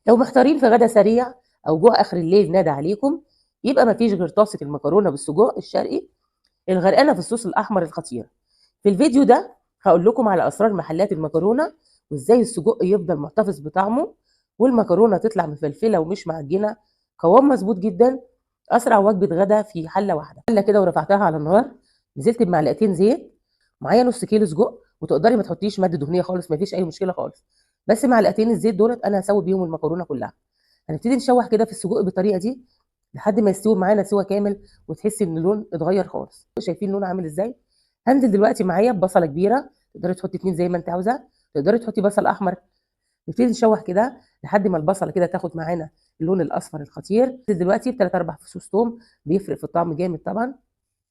لو محتارين في غدا سريع او جوع اخر الليل نادى عليكم، يبقى مفيش غير طاسه المكرونه بالسجق الشرقي الغرقانه في الصوص الاحمر الخطير. في الفيديو ده هقول لكم على اسرار محلات المكرونه وازاي السجق يفضل محتفظ بطعمه والمكرونه تطلع مفلفله ومش معجنه، قوام مظبوط جدا. اسرع وجبة غدا في حله واحدة. حله كده ورفعتها على النار، نزلت بمعلقتين زيت، معايا نص كيلو سجق، وتقدري ما تحطيش مادة دهنية خالص، مفيش اي مشكلة خالص، بس معلقتين الزيت دولت انا هسوي بيهم المكرونه كلها. هنبتدي نشوح كده في السجق بالطريقة دي لحد ما يستوي معانا سوا كامل وتحسي ان اللون اتغير خالص. شايفين اللون عامل ازاي؟ هنزل دلوقتي معايا ببصله كبيرة، تقدري تحطي 2 زي ما انت عاوزه، تقدري تحطي بصل احمر. نبتدي نشوح كده لحد ما البصله كده تاخد معانا اللون الاصفر الخطير. دلوقتي بثلاث اربع فصوص توم، بيفرق في الطعم جامد طبعا.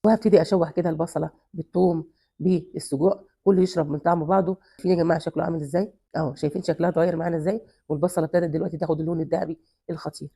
وهبتدي اشوح كده البصله بالثوم بالسجق، كله يشرب من طعم بعضه. شايفين يا جماعة شكله عامل ازاي؟ اهو شايفين شكلها اتغير معانا ازاي، والبصله ابتدت دلوقتي تاخد اللون الذهبي الخطير.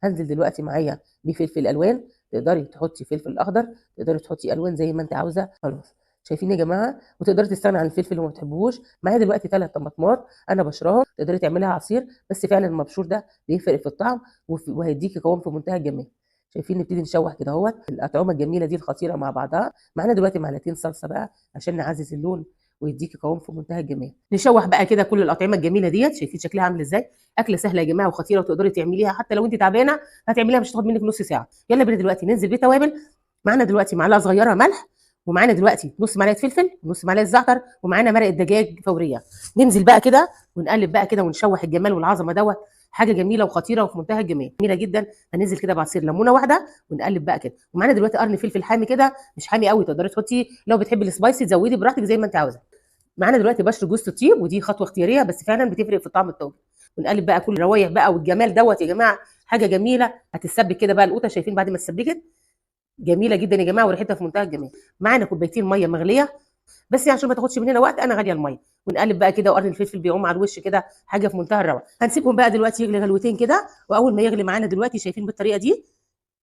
هنزل دلوقتي معايا بفلفل الوان، تقدري تحطي فلفل اخضر، تقدري تحطي الوان زي ما انت عاوزه. خلاص شايفين يا جماعة، وتقدري تستغني عن الفلفل لو ما بتحبوهوش. معايا دلوقتي 3 طماطمات انا بشراهم، تقدري تعمليها عصير، بس فعلا المبشور ده بيفرق في الطعم وهيديكي قوام في منتهى الجمال. شايفين نبتدي نشوح كده اهوت الاطعمة الجميلة دي الخطيرة مع بعضها. معانا دلوقتي معلقتين صلصه بقى عشان نعزز اللون ويديكي قوام في منتهى الجمال. نشوح بقى كده كل الاطعمة الجميلة ديت. شايفين شكلها عامل ازاي؟ اكله سهلة يا جماعة وخطيرة، وتقدري تعمليها حتى لو انت تعبانة هتعمليها، مش هتاخد منك نص ساعة. يلا بينا دلوقتي ننزل بتوابل. معانا دلوقتي معلقه صغيرة ملح، ومعانا دلوقتي نص معلقه فلفل، ونص معلقه زعتر، ومعانا مرقه دجاج فورية. ننزل بقى كده ونقلب بقى كده ونشوح الجمال والعظمة دوت، حاجة جميلة وخطيرة وفي منتهى الجمال، جميلة جدا. هننزل كده بعصير ليمونه واحدة ونقلب بقى كده. ومعانا دلوقتي قرن فلفل حامي كده، مش حامي قوي، تقدري تحطيه لو بتحبي ال spicy تزودي براحتك زي ما انت عاوزه. معانا دلوقتي بشر جوز الطيب، ودي خطوة اختيارية بس فعلا بتفرق في طعم الطاجن. ونقلب بقى كل الروايح بقى والجمال دوت يا جماعة، حاجة جميلة. هتتسبك كده بقى القوطه، شايفين بعد ما اتسبكت جميلة جدا يا جماعة وريحتها في منتهى الجمال. معانا كوبايتين مية مغليه، بس عشان ما تاخدش مننا وقت انا غالية المية. ونقلب بقى كده، وقرن الفلفل بيعوم على الوش كده، حاجة في منتهى الروعة. هنسيبهم بقى دلوقتي يغلي غلوتين كده، واول ما يغلي معانا دلوقتي شايفين بالطريقة دي.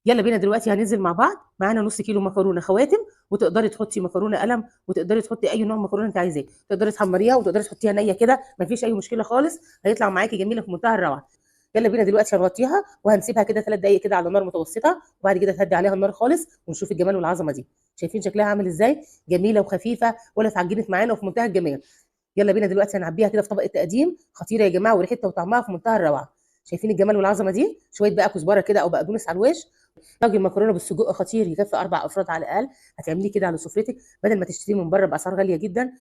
يلا بينا دلوقتي هننزل مع بعض. معانا نص كيلو مكرونه خواتم، وتقدري تحطي مكرونه قلم، وتقدري تحطي اي نوع مكرونه انت عايزاه، تقدري تحمريها وتقدري تحطيها نيه كده، مفيش اي مشكلة خالص، هيطلع معاكي جميلة في منتهى الروعة. يلا بينا دلوقتي هنغطيها وهنسيبها كده 3 دقايق كده على نار متوسطه، وبعد كده تهدي عليها النار خالص ونشوف الجمال والعظمة دي. شايفين شكلها عامل ازاي؟ جميلة وخفيفة ولا اتعجنت معانا وفي منتهى الجمال. يلا بينا دلوقتي هنعبيها كده في طبق التقديم، خطيرة يا جماعة وريحتها وطعمها في منتهى الروعة. شايفين الجمال والعظمة دي؟ شوية بقى كزبره كده او بقدونس على الوش. طاجن مكرونه بالسجق خطير يكفي 4 افراد على الاقل. هتعمليه كده على سفرتك بدل ما تشتريه من بره باسعار غالية جدا.